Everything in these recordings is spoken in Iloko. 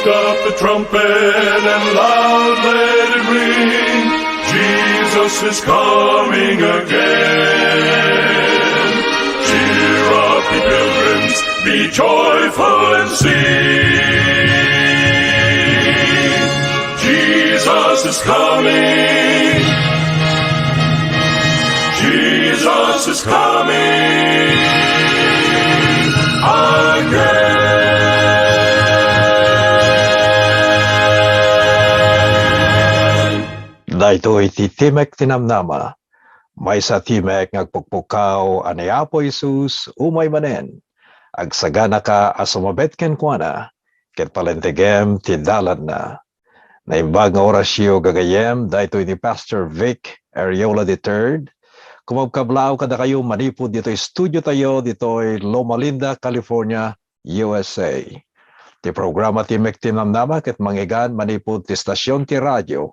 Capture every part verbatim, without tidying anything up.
Up the trumpet and loud let it ring. Jesus is coming again. Cheer up, ye pilgrims, be joyful and sing. Jesus is coming. Jesus is coming again. Daytoy ti Timek ti Namnama. Maysa a timek nga agpukpukaw a ni Apo Jesus umay manen. Agsaganaka a sumabit kenkuana, ket palentegem ti dalanna. Naimbag nga orasyo, gagayyem, daytoy ni Pastor Vic Ariola the third. Kumabkablaaw kadakayo manipud ditoy studio tayo, ditoy Loma Linda, California, U S A. Ti programa Timek ti Namnama ket mangngegad manipud ti stasyon ti radio,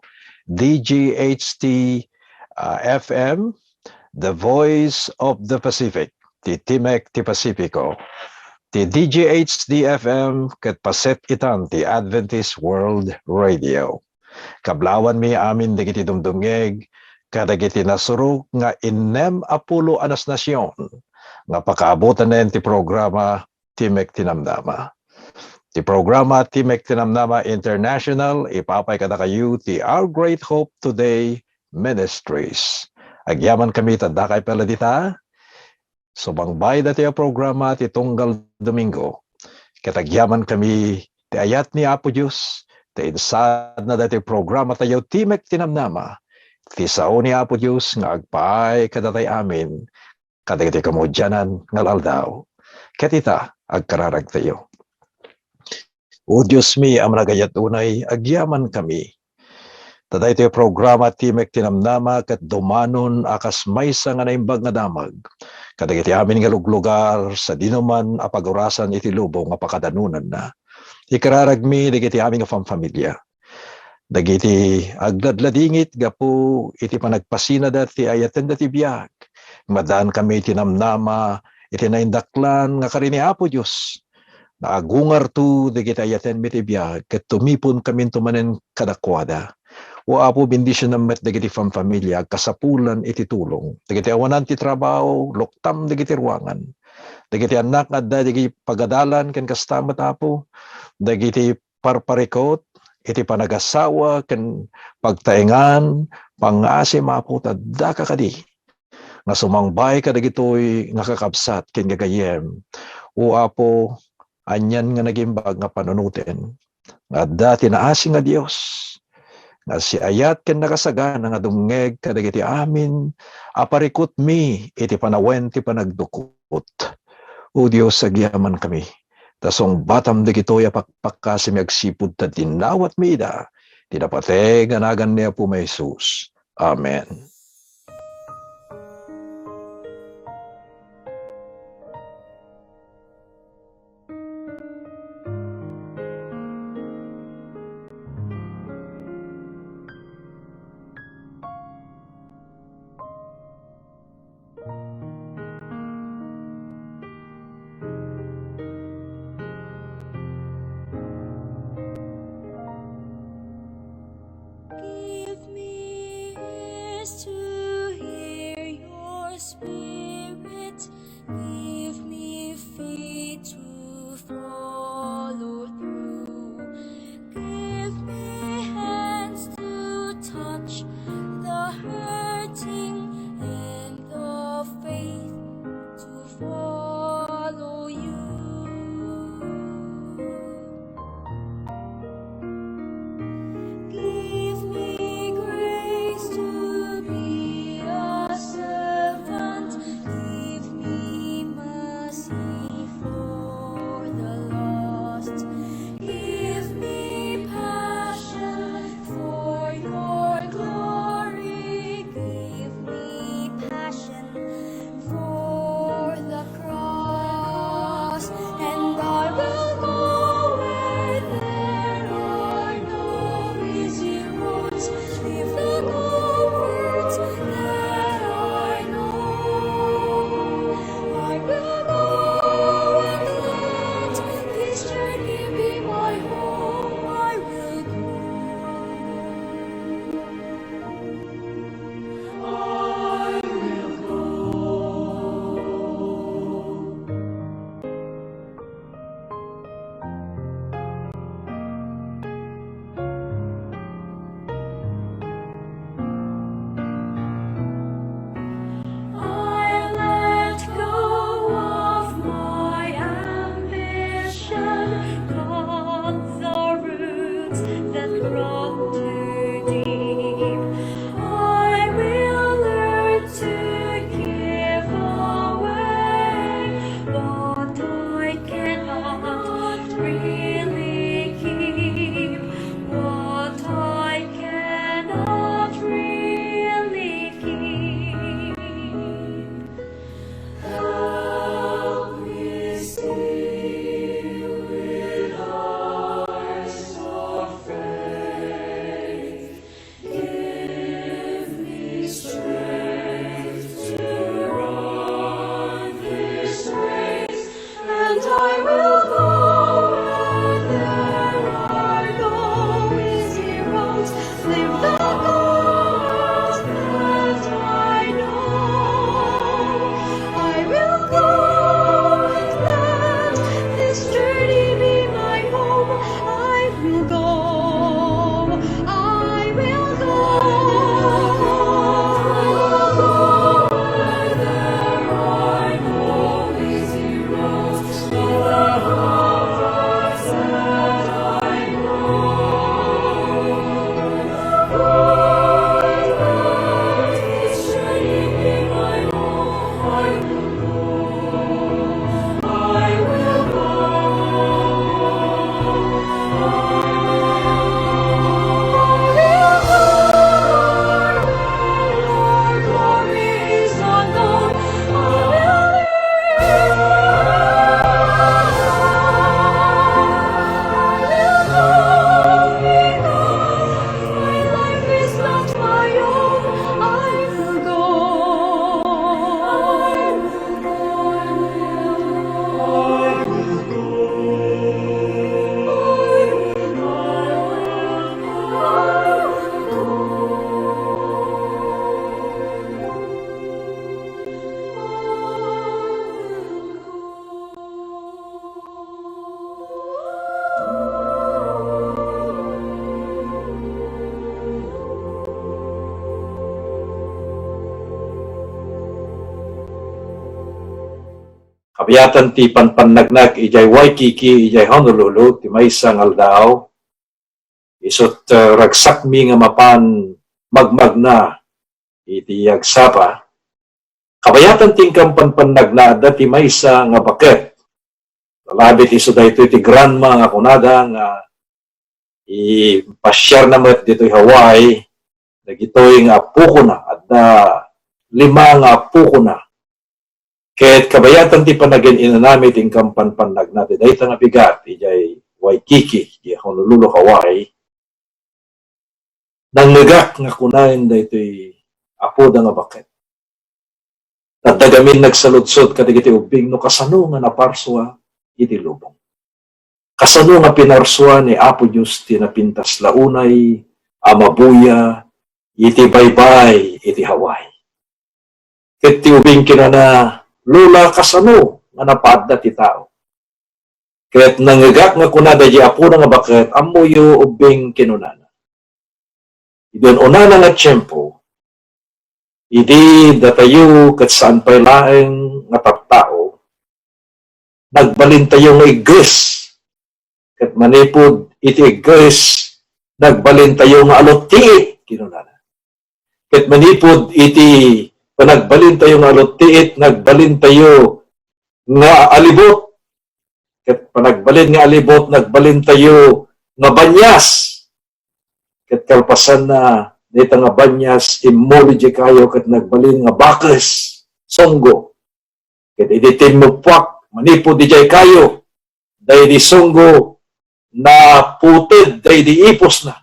D G H T, ah, F M, The Voice of the Pacific, ti Timek ti Pasifiko. Ti D G H D F M ket paset itan ti Adventist World Radio. Kablaawanmi amin dagiti dumdumngeg kadagiti nasurok nga innem a pulo a nasnasion nga pakaabutanen ti programa Timek ti Namnama. Ti programa Timek ti Namnama International ipapay kadakayo ti Our Great Hope Today Ministries. Agyamankami ta dakay pay la dita, sumangbaay daytoy a programa ti tunggal Domingo. Ket agyamankami ti ayat ni Apo Dios, ti insaadna daytoy programa tayo, Timek ti Namnama. Ti sao ni Apo Dios nga agpaay kadatayo amin kadagiti kamudianan nga aldaw. Ket ita, agkararagtayo. O Diosmi a managayat unay, agyamankami. Ta daytoy programa Timek ti Namnama ket dumanon a kas maysa nga naimbag nga damag kadagiti amin nga luglugar sadinoman a pagurasan iti lubong nga pakadanonanna. Ikararagmi dagiti amin nga famfamilia, dagiti agladladingit gapu iti panagpasinada ti ayatenda ti biag. Maddaankami iti namnama iti naindaklan nga kari ni Apo Dios. Naagungarto dagiti ayatenmi ti biag, ket tumiponkaminto manen kadakuada. O Apo, bendisionam met dagiti famfamilia agkasapulan iti tulong. Dagiti awanan ti trabaho, luktam dagiti ruangan. Dagiti annak nga adda dagiti pagadalan ken kasta met, Apo, dagiti parparikut iti panagasawa ken pagtaengan, pangngaasim, Apo, ta addaka kadi nga sumangbay kadagitoy nga kakabsat ken gagayyem. O Apo, anian nga nagimbag nga panunoten nga adda ti naasi nga Dios nga siayat ken nakasagana nga dumngeg kadagiti amin a parikutmi iti panawen ti panagdukot. O Dios, agyamankami, ta sungbatam dagitoy a pakpakasim agsipud ta dinawatmi ida ti napateg a nagan ni Apomi a Jesus. Amen. Give me ears to hear your spirit. Give me feet to follow through. Give me hands to touch the hurting and the faith to follow you. Give me grace to be a servant. Give me Kabayatan ti panpannagnak idiay Waikiki, idiay Honolulu, ti maysa nga aldaw, isut, ah, ragsakmi nga mapan magmagna iti agsapa. Kabayatan ti inkan panpannagna, adda ti maysa nga baket. Lalabit isu daytoy ti grandma nga kunada nga ipasiarna met ditoy Hawaii, dagitoy nga appokona, adda lima nga appokona. Ket kabayatan ti panagin-inanami ti inkan panpannagna ti dayta nga bigat idiay Waikiki, idiay Honolulu, Hawaii. Nangngegak nga kunaen daytoy apoda nga baket. Adda gamin nagsaludsod kadagiti ubbing no kasano nga naparsua iti lubong. Kasano nga pinarsua ni Apo Dios ti napintas la unay a mabuya iti baybay iti Hawaii? Ket ti ubing kinuna, "Lola, kasano nga napaadda ti tao?" Ket nangngegak nga kuna daydi apona nga baket, "Ammoyo ubbing kinunana. Idi un-unana nga tiempo, idi datayo ket saan pay laeng nga tattao, nagbalintayo nga igges. Ket manipud iti igges, nagbalintayo nga aluttiit," kinunana. "Ket manipud iti panagbalintayo nga aluttiit, nagbalintayo nga alibot. Ket panagbalin nga alibot, nagbalintayo nga banias. Ket kalpasanna, dayta nga banias, immuli idiay kayo, ket nagbalin nga bakes, sunggo. Ket idi timmuppuak manipud idiay kayo, daydi sunggo, naputed daydi ipusna,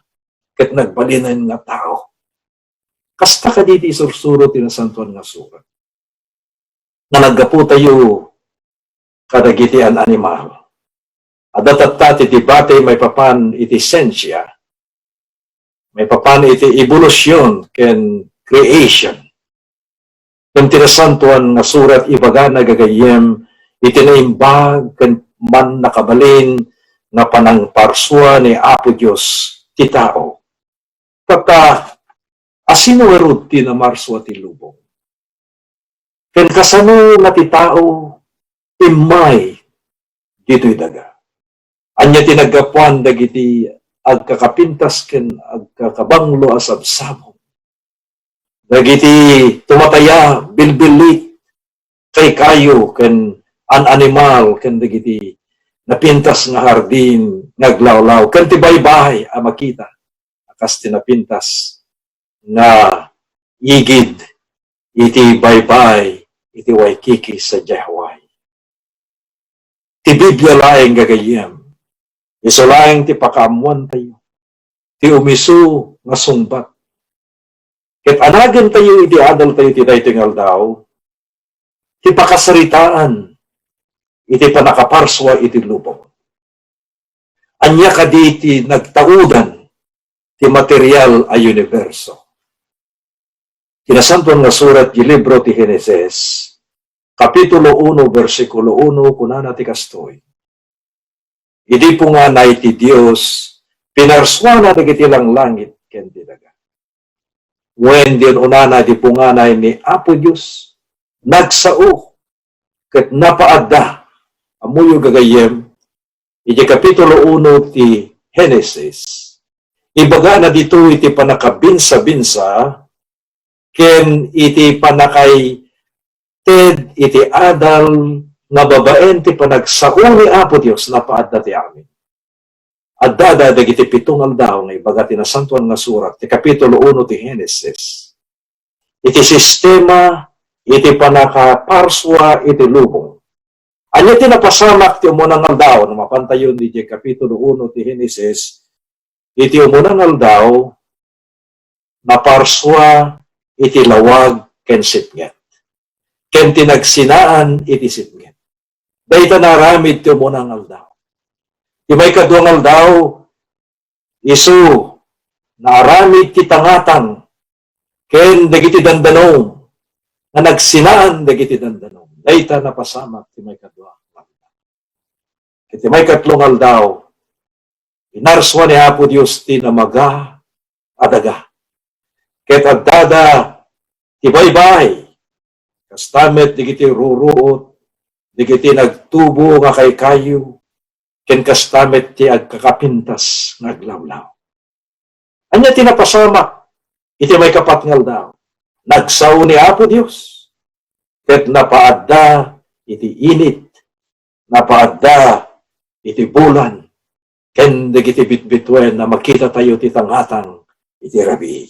ket nagbalinen nga tao." Kasta kadi ti isursuro ti Nasantoan nga Surat, nga naggapotayo kadagiti an-animal. Adda tatta ti debate maipapan iti siensia, maipapan iti ebolusyon ken creation. Ken ti Nasantoan nga Surat ibagana gagayyem iti naimbag ken mannakabalin nga panangparsua ni Apo Dios ti tao. Tatta, asino ngarud ti namarsua ti lubong? Ken kasano nga ti tao immay ditoy daga? Ania ti naggapuan dagiti agkakapintas ken agkakabanglo a sabsabong? Dagiti tumataya, bilbillit, kaykayo, ken an-animal, ken dagiti napintas nga hardin nga aglawlaw, ken ti baybay a makita a kas ti napintas nga igid iti baybay iti Waikiki sadiay Hawaii. Ti Biblia laeng gagayyem, isu laeng ti pakaammoantayo, ti umisu nga sungbat. Ket anagentayo iti adaltayo ti daytoy nga aldaw, ti pakasaritaan iti pannakaparsua iti lubong. Ania kadi ti nagtaudan ti material a uniberso? Ti Nasantoan nga Surat ti libro ti Genesis, Kapitulo uno, bersikulo uno, kunana ti kastoy, "Idi punganay ti Dios, pinarsuana dagiti langlangit ken ti daga." Wen di un-unana di punganay ni Apo Dios, nagsao ket napaadda. Ammoyo gagayyem, iti Kapitulo uno ti Genesis, ibagana ditoy iti pannakabinsabinsa ken iti pannakaited iti adal nga babaen ti panagsao ni Apo Dios, napaadda ti amin. Adda dagiti pito nga aldaw nga ibaga ti Nasantoan nga Surat, ti Kapitulo uno ti Genesis, iti sistema iti pannakaparsua iti lubong. Ania ti napasamak ti umuna nga aldaw? No mapantayon iti Kapitulo uno ti Genesis, iti umuna nga aldaw, naparsua iti lawag ken sipnget, ken ti nagsinaan iti sipnget. Dayta naaramid ti umuna nga aldaw. Ti maikadua nga aldaw, isu naaramid ti tangatang ken dagiti dandanom nga nagsinaan dagiti dandanom. Dayta napasamak ti maikadua nga aldaw. Iti maikatlo nga aldaw, pinarsua ni Apo Dios ti namaga a daga. Ket addada ti baybay, kasta met dagiti ruruot dagiti nagtubo nga kaykayo, ken kasta met ti agkakapintas nga aglawlaw. Ania ti napasamak iti maikapat nga aldaw? Nagsao ni Apo Dios, ket napaadda iti init, napaadda iti bulan, ken dagiti bitbituen a makitatayo ti tangatang iti rabii.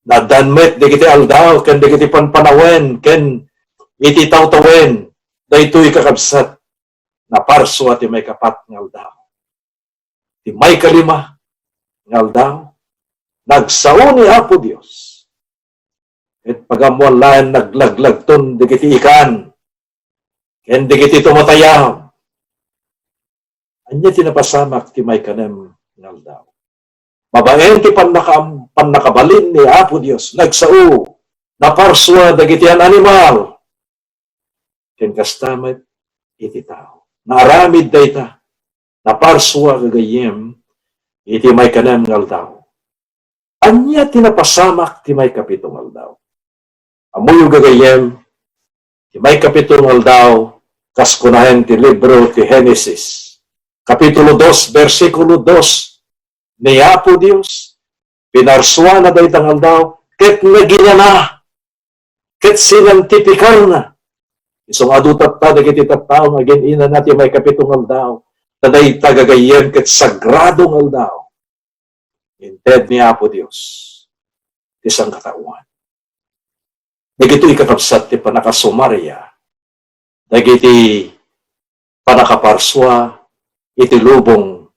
Naaddaan met dagiti aldaw ken dagiti panpanawen ken iti tawtawen daytoy, kakabsat, naparsua ti maikapat nga aldaw. Ti maikalima nga aldaw, nagsao ni Apo Dios. Ket pagammuan laeng naglaglagton dagiti ikan ken dagiti tumatayab. Ania ti napasamak ti maikanem nga aldaw? Babaen ti pannaka-, pannakabalin ni Apo Dios, nagsao, naparsua dagiti an-animal. Ken kasta met iti tao. Naaramid dayta, naparsua, gagayyem, iti maikanem nga aldaw. Ania ti napasamak ti maikapito nga aldaw? Ammoyo, gagayyem, ti maikapito nga aldaw, kas kunaen ti libro ti Genesis, Kapitulo dos, bersikulo dos, ni Apo Dios, pinarsuana dayta nga aldaw, ket naginana, ket sinantipikarna. Isu nga adu tatta dagiti tattao nga agin-inana ti maikapito nga aldaw, ta dayta, gagayyem, ket sagrado nga aldaw. Inted ni Apo Dios ti sangkataoan. Dagitoy, kakabsat, ti pannakasumaria dagiti pannakaparsua iti lubong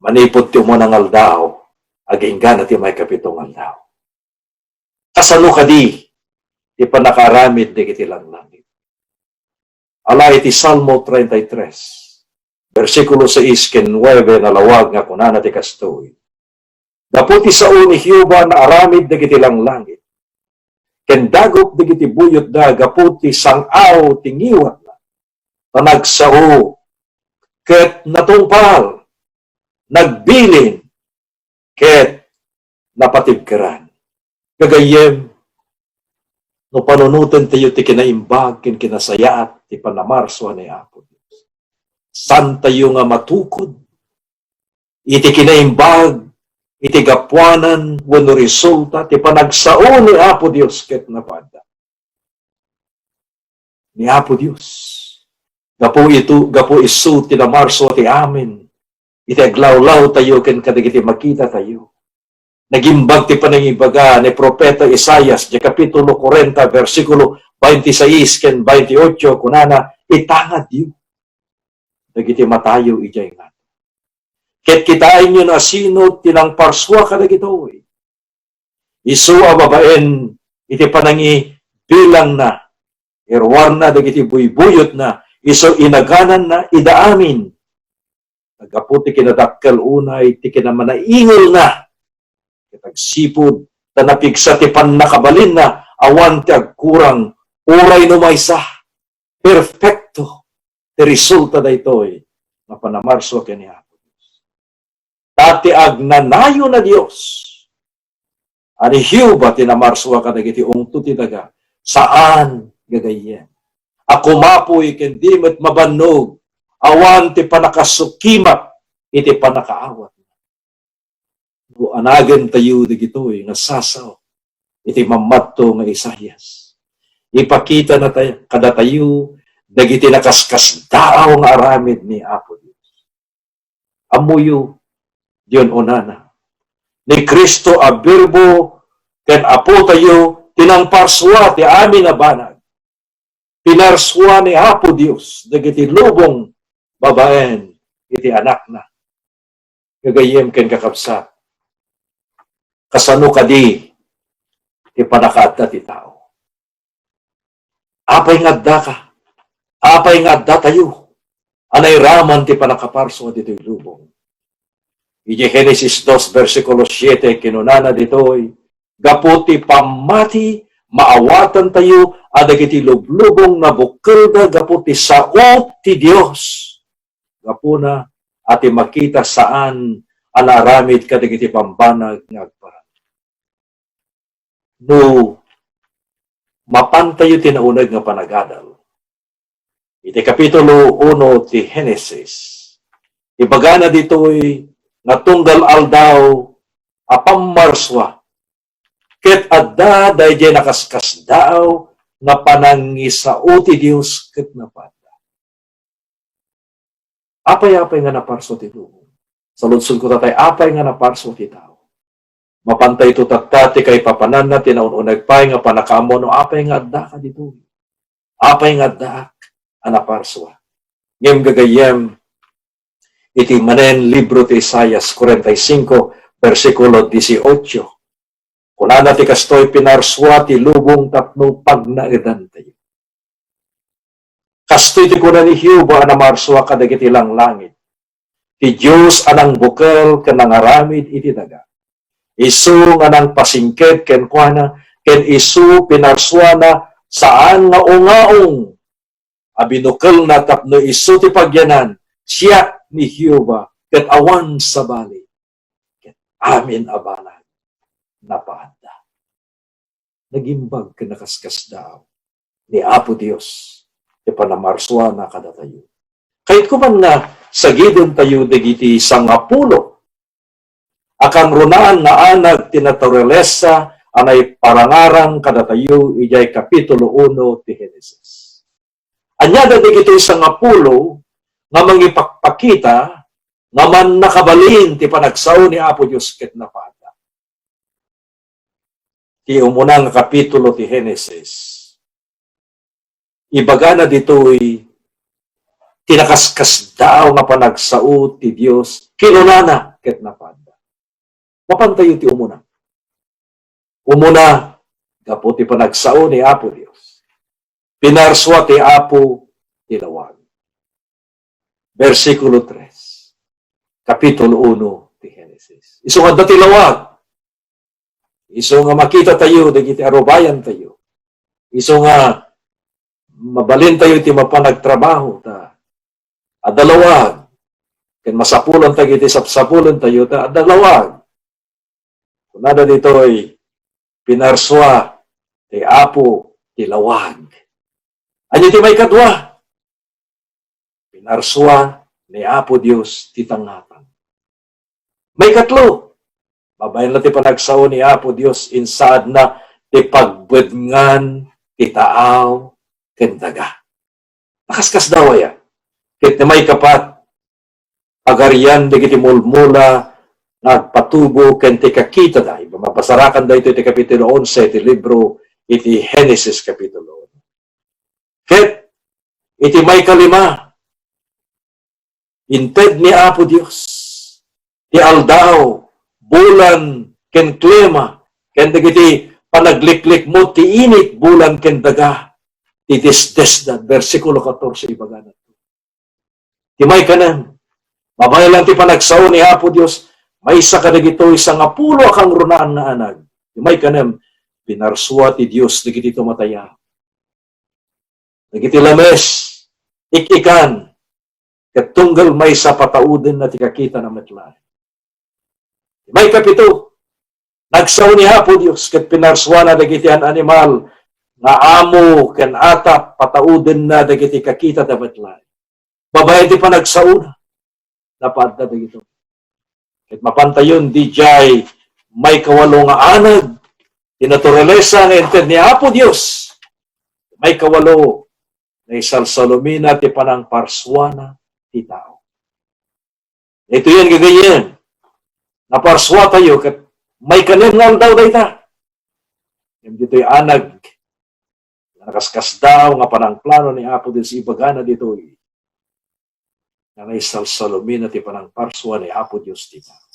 manipud ti umuna nga aldaw agingga ti maikapito nga aldaw. Kasano kadi ti pannakaaramid dagiti langlangit? Ala iti Salmo treinta y tres, bersikulo sais ken nuebe, nalawag nga kunana ti kastoy, "Gapu ti sao ni Jehovah naaramid dagiti langlangit, ken dagup dagiti buyotda gapu ti sang-aw ti ngiwatna. Ta nagsao ket natungpal, nagbilin ket napatibkeran." Gagayyem, no panunotentayo ti kinaimbag ken kinasayaat ti pannamarsua ni Apo Dios, saantayo nga matukod iti kinaimbag iti gapuanan wenno resulta ti panagsao ni Apo Dios ket napaadda ni Apo Dios. Gapu ito, gapu isu ti namarsua ti amin iti aglawlawtayo ken kadagiti makitatayo. Nagimbag ti panangibaga ni Profeta Isaias, di Kapitulo kuwarenta, bersikulo baintisais ken baintiocho, kunana, "Itangadyo dagiti matayo idiay ngarud, ket kitaenyo no asino ti nangparsua kadagitoy." Isu a babaen iti panangibilangna, iruarna dagiti buybuyotna, isu inagananna ida amin. Gapu ti kinadakkel unay ti kinamanaingelna, ket agsipud ta napigsa ti pannakabalinna, awan ti agkurang, uray no maysa, perfecto ti resulta daytoy nga pannamarsua ken ni Apo Dios. Ta ti agnanayon a Dios a ni Jehovah ti namarsua kadagiti ungto ti daga, saan, gagayyem, a kumapuy ken di met mabannog, awan ti pannakasukimat iti pannakaawat. No anagentayo dagitoy nga sasao iti mammadto nga Isaias, ipakitana tay-, kadatayo dagiti nakaskasdaaw nga aramid ni Apo Dios. Ammoyo, diyon unana, ni Cristo a Birbo ken Apotayo ti nangparsua ti amin a banag. Pinarsua ni Apo Dios dagiti lubong babaen iti Anakna. Gagayyem ken kakabsat, kasano kadi ti pannakaadda ti tao? Apay nga addaka? Apay nga addatayo a nairaman ti pannakaparsua ditoy lubong? Iti Genesis dos, bersikulo siete, kinunana ditoy, "Gapu ti pammati, maawatantayo a dagiti lublubong nabukkelda gapu ti sao ti Dios. Gapuna a ti makita saan a naaramid kadagiti bambanag nga agparang." No mapantayo ti nauneg nga panagadal, Iti Kapitulo uno ti Genesis, ibagana ditoy nga tunggal aldaw a pammarsua, ket adda daydiay nakaskasdaaw nga panangisao ti Dios ket napaadda. Apay-apay nga naparsua ti lubong? Saludsodko, tatay, apay nga naparsua ti tao? Mapantay ito tatta ti kaipapananna ti naun-uneg pay nga pannakaammo no apay nga adda kaditoy. Apay nga addaak a naparsua? Ngem gagayyem, iti manen libro ti Isaias forty-five, bersikulo dieciocho, kunana ti kastoy: "Pinarsua ti lubong tapno pagnaedantayo." Kastoy ti kuna ni Jehovah a namarsua kadagiti langlangit, ti Dios a nangbukel ken nangaramid iti daga. Isu nga nangpasingked kenkuana, ken isu pinarsuana saan nga ungaong a binukelna tapno isu ti pagyanan, "Siak ni Jehovah, ket awan sabali, ket amin a banag napaadda." Nagimbag ken nakaskasdaaw ni Apo Dios ti panamarsuana kadatayo. Kayatko man nga sagidentayo dagiti sangapulo a kangrunaan nga anag ti naturalesa a naiparangarang kadatayo idiay Kapitulo uno ti Genesis. Ania dagitoy sangapulo nga mangipakpakita nga mannakabalin ti panagsao ni Apo Dios ket napaadda? Ti umuna nga kapitulo ti Genesis, ibagana ditoy ti nakaskasdaaw nga panagsao ti Dios, kinunana ket napaadda. Mapantayo ti umuna. Umuna, gapu ti panagsao ni Apo Dios, pinarsua ti Apo ti lawag. Bersikulo tres, Kapitulo uno ti Genesis. Isu nga adda ti lawag. Isu nga makitatayo dagiti arubayantayo. Isu nga mabalintayo ti mapan agtrabaho ta adda lawag. Ken masapulantayo iti sapsapulentayo ta adda lawag. Kunada ditoy, pinarsua ti Apo ti lawag. Ania ti maikadua? Pinarsua ni Apo Dios ti tangatang. Maikatlo, babaen la ti panagsao ni Apo Dios, insaadna ti pagbedngan ti taaw ken daga. Nakaskasdaaw aya. Ket ti maikapat, pagarian dagiti mulmula nga agpatubo ken ti kakitada. Mabasarakan daytoy iti Kapitulo onse ti libro iti Genesis Kapitulo uno. Ket iti maikalima, inted ni Apo Dios ti aldaw, bulan, ken klima, ken dagiti panagliklikmut ti init, bulan, ken daga, ti desdesda. Bersikulo katorse, ibagana. Ti maikanem, babaen la ti panagsao ni Apo Dios, maysa kadagitoy sangapulo a kangrunaan nga anag. Ti maikanem, pinarsua ti Dios dagiti tumatayaw. Dagiti lames, ik-ikan, ket tunggal maysa pataudenna ti kakitana met laeng. Maikapito, nagsao ni Apo Dios ket pinarsuana dagiti an-animal nga amo ken atap, pataudenna dagiti kakitada met laeng. Babaen ti panagsaona, napaadda dagitoy. Ket mapantayon didiay maikawalo nga anag ti naturalesa nga inted ni Apo Dios. Maikawalo, naisalsalumina ti panangparsuana ti tao. Ito yan, gagayyem. Naparsuatayo ket maikanem nga aldaw dayta. Ngem ditoy anag nga nakaskasdaaw nga panangplano ni Apo Dios, ibagana ditoy nga naisalsalumina ti panangparsua ni Apo Dios ti tao.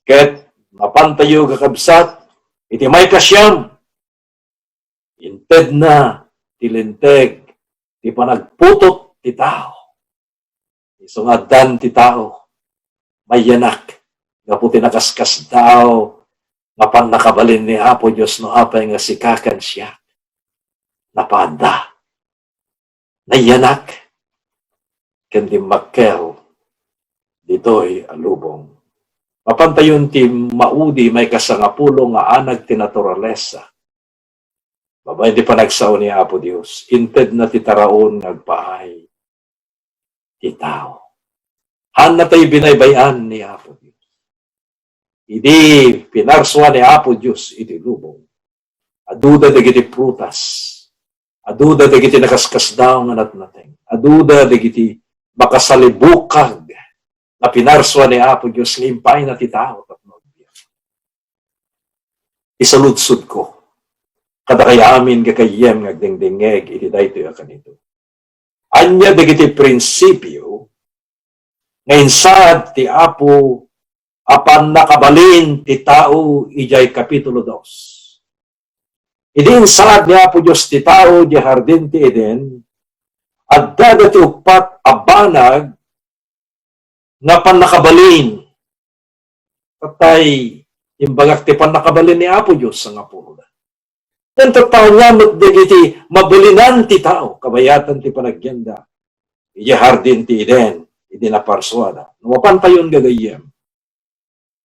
Ket mapantayo, kakabsat, iti maikasiam, intedna ti linteg ti panagputot ti tao. Isu nga addan ti tao, mayanak gapu ti nakaskasdaaw nga pannakabalin ni Apo Dios no apay nga sika ken siak. Napaadda. Nayanak ken dimmakkel ditoy a lubong. Mapantayon ti maudi maikasangapulo nga anag ti naturalesa. Babaen ti panagsao ni Apo Dios, intedna ti taraon nga agpaay ti tao. Haanna tayo binaybay-an ni Apo Dios. Idi pinarsua ni Apo Dios iti lubong, aduda dagiti prutas, aduda dagiti nakaskasdaaw nga natnateng, aduda dagiti makasalibukag nga pinarsua ni Apo Dios nga impaayna ti tao tapno agbiag. Isaludsodko kadakayo amin, gagayyem nga agdengdengngeg iti daytoy a kanito. Ania dagiti prinsipio nga insaad ti Apo a pannakabalin ti tao idiay Kapitulo dos? Idi insaad ni Apo Dios ti tao idiay Hardin ti Eden, adda dagiti uppat a banag nga pannakabalin. Tattay, imbagak ti pannakabalin ni Apo Dios a sangapuloda. Ngem tattay, ania met dagiti mabalinan ti tao kabayatan ti panagyanna idiay Hardin ti Eden idi naparsuada? No mapantayon, gagayyem,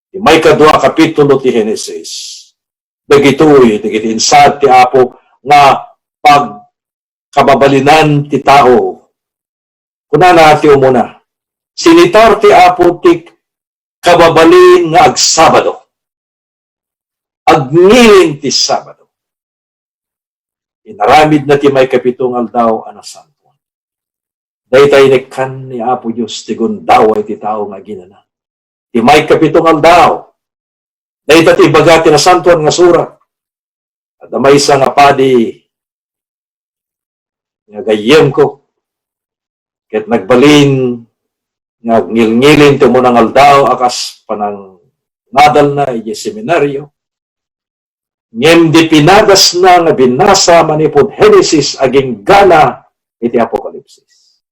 ti maikadua a kapitulo ti Genesis, dagitoy dagiti insaad ti Apo nga pagkababalinan ti tao. Kunana ti umuna, sinitar ti Apo ti kababalin nga agsabado. Agngilin ti Sabado. Inaramidna ti maikapito nga aldaw a nasantoan. Dayta inekkan ni Apo Dios ti gundaway ti tao nga aginana. Ti maikapito nga aldaw, dayta ti ibaga ti Nasantoan nga Surat. Adda maysa nga padi nga gayyemko, ket nagbalin nga agngilngilin ti umuna nga aldaw a kas panangadalna idiay seminario. Ngem di pinadasna nga binasa manipud Genesis agingga iti Apokalipsis.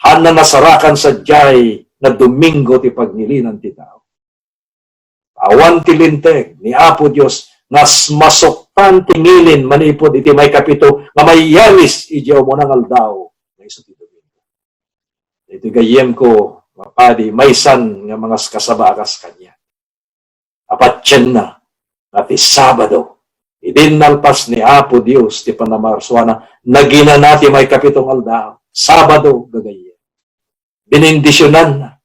Haanna nasarakan sadiay nga Domingo ti pagngilinan ti tao. Awan ti linteg ni Apo Dios nga s-, masuktan ti ngilin manipud iti maikapito nga mayalis idiay umuna nga aldaw nga isu ti Domingo. Iti gayyemko, mapadi, maysan nga mangaskasaba a kas kaniak. Apatienna nga ti Sabado, idi nalpas ni Apo Dios ti panamarsuana, naginana ti maikapito nga aldaw, Sabado, gagayyem. Binindisionanna.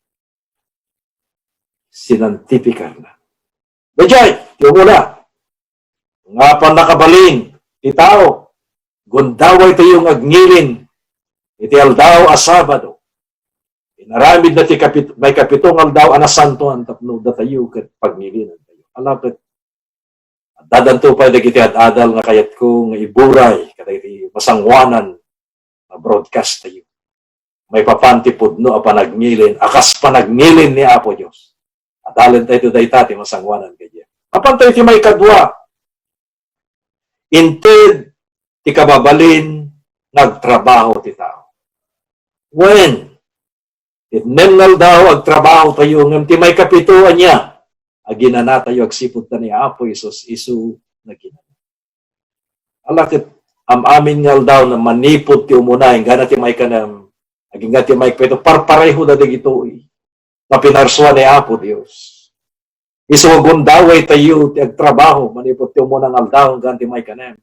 Sinantifikarna. Daydiay, ti umuna, nga pannakabalin ti tao, gundaway tayo nga agngilin iti aldaw a Sabado. Inaramidna ti kapit-, maikapito nga aldaw a nasantoan tapno datayo ket pagngilinan tayo. Ala ket, addanto pay dagiti ad-adal nga kayatko nga iburay kadagiti masangoanan nga broadcast tayo. Maipapan ti pudno a panagngilin, a kas panagngilin ni Apo Dios. Adalen tayo dayta ti masangoanan kadiay. Apan tayo ti maikadua, inted ti kababalin nga agtrabaho ti tao. Wen, ti nem nga aldaw agtrabaho tayo, ngem ti maikapito ania, aginana tayo agsipud ta ni Apo Jesus isu naginana. Ala ket am-amin nga aldaw na manipud ti umuna, inggana ti maikanem, agingga ti maikapito, parpareho da dagitoy nga pinarsua ni Apo Dios. Isu nga gundaway tayo ti agtrabaho manipud ti umuna nga aldaw inggana ti maikanem.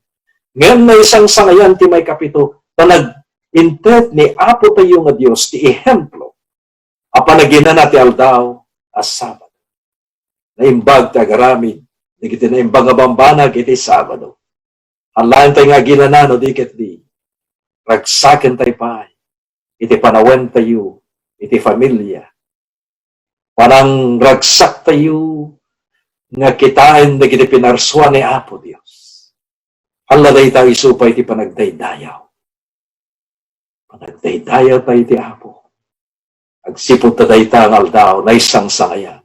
Ngem naisangsangayan ti maikapito, ta nag-inted ni Apo tayo nga Dios ti ehemplo a panaginana ti aldaw a Sabado. Naimbag ti agaramid dagiti naimbag nga bambanag iti Sabado. Alaen tayo nga aginana no di ket di, ragsaken tayo pay iti panawen tayo iti familia. Panangragsak tayo nga kitaen dagiti pinarsua ni Apo Dios. Ala dayta isu pay ti panagdaydayaw. Panagdaydayaw tayo iti Apo. Agsipud ta dayta nga aldaw, naisangsangayan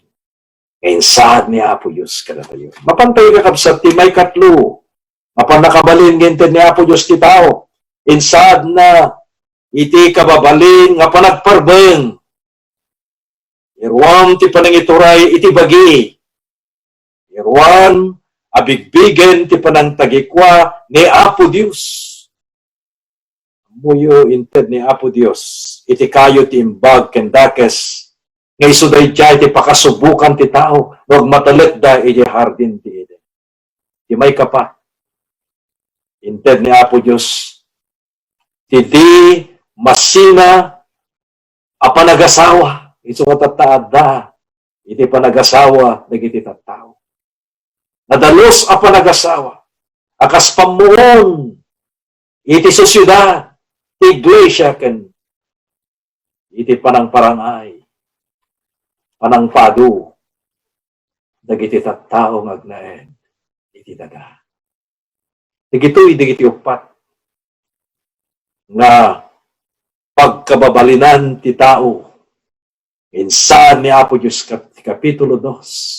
nga insaad ni Apo Dios kadatayo. Mapan tayo, kakabsat, ti maikatlo, nga pannakabalin nga inted ni Apo Dios ti tao. Insaadna iti kababalin nga panagparbeng. Iruam ti panangituray iti bagi. Iruam a bigbigen ti panangtagikua ni Apo Dios. Ammoyo, inted ni Apo Dios iti kayo ti imbag ken dakes nga isu daydiay ti pakasubokan ti tao no agmatalekda idiay hardin ti Eden. Ti maikapat, Inted ni Apo Dios ti di masina a panagasawa. Isu nga tatta adda iti panagasawa dagiti tattao. Nadalus a panagasawa a kas pammuon iti sosiedad, ti iglesia, ken iti panangparangay, panangpadu dagiti tattao nga agnaed iti daga. Dagitoy dagiti uppat nga pagkababalinan ti tao. Insaad ni Apo Dios kat-, ti Kapitulo dos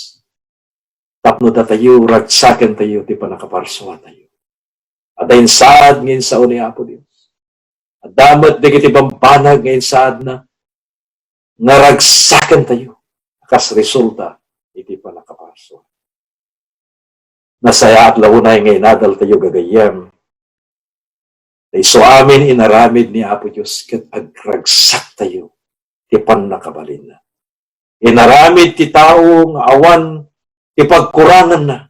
tapno datayo ragsakentayo ti pannakaparsuatayo. Adda insaad nga insao ni Apo Dios. Adda met dagiti bambanag nga insaadna nga ragsakentayo kas resulta iti pannakaparsua. Nasayaat la unay nga inadaltayo, gagayyem, ta isu amin inaramid ni Apo Dios ket agragsaktayo ti pannakabalinna. Inaramid ti tao nga awan ti pagkuranganna,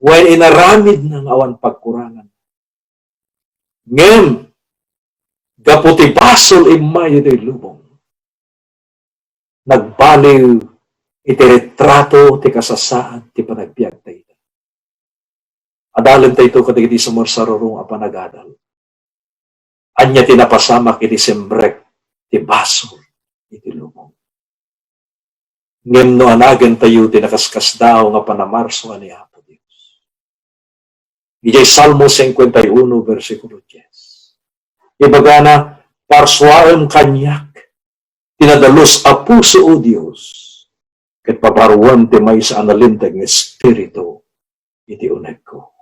wen inaramidna nga awan pagkurangan. Ngem, gapu ti basol immay ditoy lubong, nagbaliw iti retrato ti kasasaad ti panagbiagtayda. Adalentayto kadagiti sumursarurong a panagadal. Ania ti napasamak iti simrek ti basol iti lubong? Ngem no anagentayo ti nakaskasdaaw nga panamarsua ni Apo Dios, idiay Salmo cincuenta y uno, bersikulo dies, ibagana, "Parsuaem kaniak ti nadalus a puso, O Dios, ket pabaruem ti maysa a nalinteg nga espiritu iti unegko."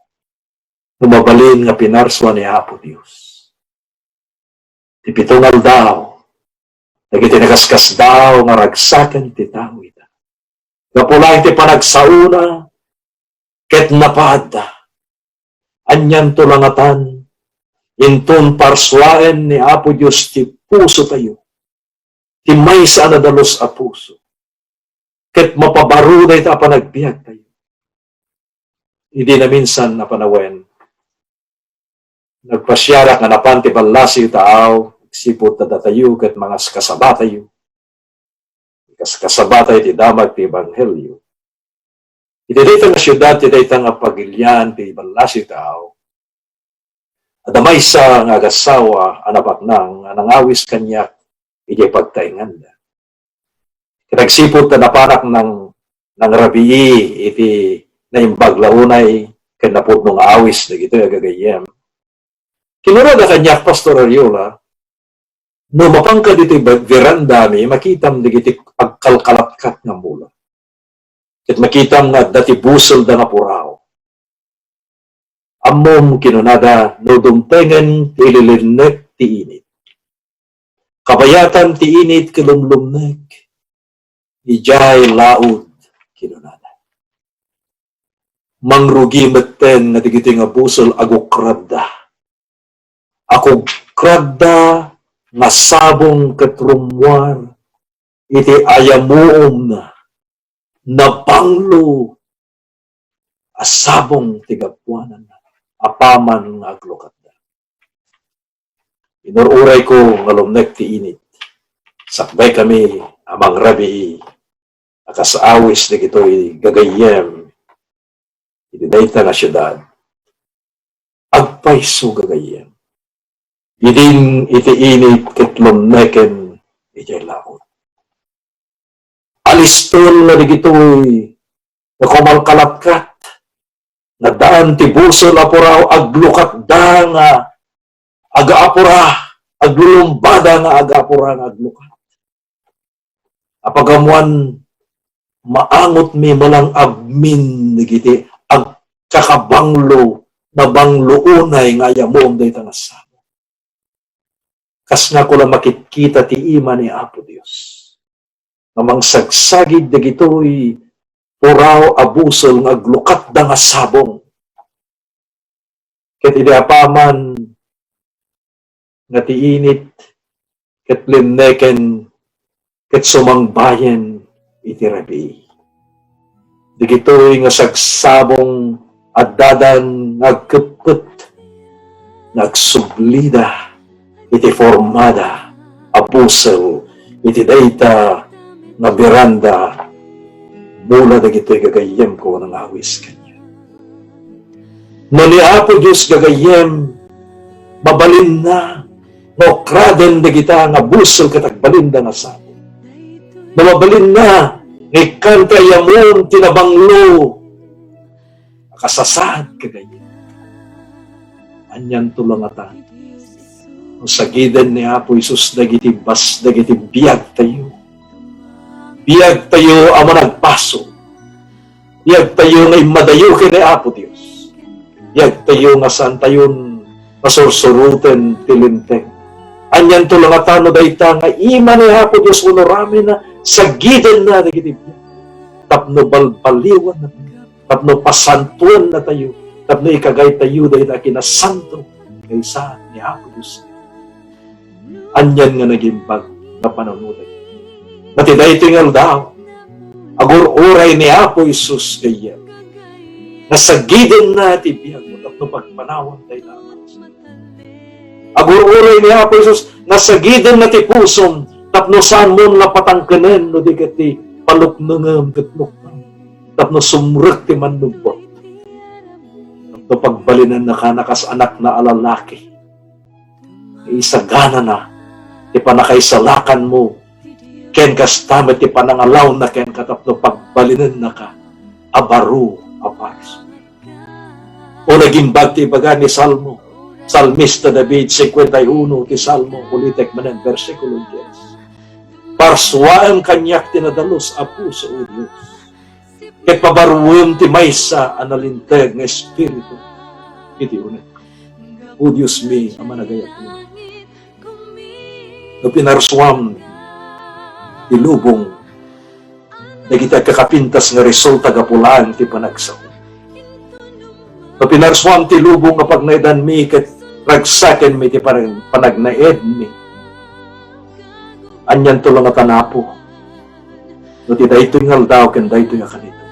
No mabalin nga pinarsua ni Apo Dios ti pito nga aldaw dagiti nakaskasdaaw nga ragsaken ti tao ita, gapu laeng ti panagsaona ket napaadda. Anianto la ngatan, inton parsuaen ni Apo Dios ti pusotayo, ti maysa a nadalus a puso, ket mapabaro dayta a panagbiagtayo. Idi naminsan a panawen, nagpasiarak nga napan ti ballasiw taaw, agsipud ta datayo ket mangaskasabatayo. Kaskasabatayo ti damag ti ebanghelio. Iti dayta nga siudad, iti dayta nga pagilian ti ballasiw taaw, adda maysa nga agasawa a nabaknang a nangawis kaniak idiay pagtaenganda. Ket agsipud ta napanak nang-, nangrabii iti naimbag la unay ken napudno nga awis dagitoy a gagayyem, kinunada kaniak, "Pastor Ariola, no mapanka ditoy ba-, verandami, makitam dagiti agkalkalatkat nga mula. Ket makitam nga adda ti buselda nga puraw. Ammom," kinunada, "no dumtengen ti ililinnek ti init. Kabayatan ti init ket lumlumnek idiay laud," kinunada. Mangrugi metten nga dagitoy nga busel agukradda. Agukradda nga sabong ket rummuar iti ayamuomna, nabanglo a sabong ti gapuanan apaman nga aglukatda. Inur-urayko nga lumnek ti init. Sakbaykami a mangrabii a kas awis dagitoy gagayyem iti dayta nga siudad. Agpayso, gagayyem. Idin iti init ket lumneken idiay laud. Alistol nga dagitoy nga kumalkalatkat, nga daan ti busel a puraw, aglukatda nga agaapura, aglulumbada nga agaapura nga aglukat. Apagamuan, maangotmi malang-abmin dagiti agkakabanglo, nabanglo unay nga ayamuom dayta nga sabong. Kas nga kula makitkita ti ima ni Apo Dios nga mangsagsagid dagitoy puraw a busel nga aglukatda nga sabong. Ket idi apaman nga ti init ket limneken ket sumangbayen iti rabii. Dagitoy nga sagsabong addadan nga agkeppet nga agsublida iti formada a busel iti dayta nga beranda mula dagitoy gagayyem ko nga awis kaniak. No ni Apo Dios gagayyem, mabalinna nga ukraden dagita nga busel ket agbalinda nga sapo. No mabalinna nga ikkan ti ayamon ti nabanglo, makasasaad ka gayam. Anianto la ngata no sagiden ni Apo Jesus dagiti bas-, dagiti biagtayo. Biagtayo a managpaso. Biagtayo nga immadayo ken ni Apo Dios. Biagtayo nga saantayon masursuroten ti Linteg. Anianto la ngata no dayta nga ima ni Apo Dios wenno ramina, sagidenna dagiti biag tapno balbaliwanna, tapno pasantuannatayo, tapno ikagaytayo dayta a kinasanto kaysa ni Apo Dios. Anian nga nagimbag nga panunoten. Ngem iti daytoy nga aldaw, agur-uray ni Apo Jesus gayam nga sagidenna ti biagmo tapno pagpanawan dayta a bangso. Agur-uray ni Apo Jesus nga sagidenna ti pusom tapno saanmo nga patangkenen no di ket ti paluknengem ket lukneng tapno sumrek ti mannubbot. Tapno pagbalinennaka kas anakna a lalaki. Isaganana ti pannakaisalakanmo, ken kasta met ti panangalawna kenka tapno pagbalinennaka a baro a pares. O nagimbag ti ibaga ni Salmo, Salmista David, cincuenta y uno ti Salmo, ulitek manen, bersikulo dies. Parsuaem kaniak ti nadalus a puso, O Dios. Ket pabaruem ti maysa a nalinteg nga espiritu iti unegko. O Dios mi a managayat, no pinarsuam ti lubong dagiti agkakapintas nga resulta gapu laeng ti panagsao. No pinarsuam ti lubong nga pagnaedanmi ket ragsakenmi ti panag-, panagnaedmi, anianto la ngata, Apo, no ti daytoy nga aldaw ken daytoy a kanito,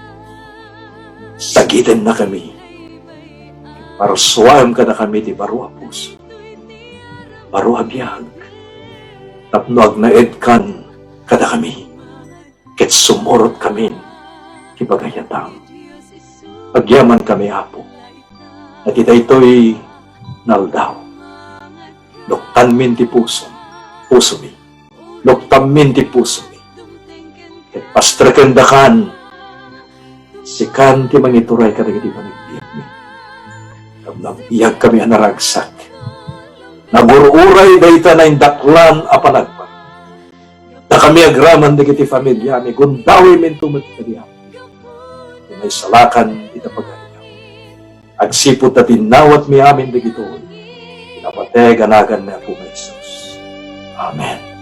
sagidennakami. Parsuaem kadakami ti baro a puso, baro a biag, tapno agnaedkan kadakami, ket sumurotkamin ti pagayatam. Agyamankami, Apo, nga ti daytoy nga aldaw, luktanmin ti pusom, pusomi. Luktanmin ti pusomi. Ket pastrekendakan, sikan ti mangituray kadagiti panagbiagmi. Tapno agbiagkami a naragsak. Nagur-uray dayta naindaklan a panagbaga. Dakami agraman dagiti familiami, gundawemento met kadi, Apo. Ti maisalakan ita pagariam. Agsipud ta binnawatmi amin dagitoy, napateg a nagan ni Apo Jesus. Amen.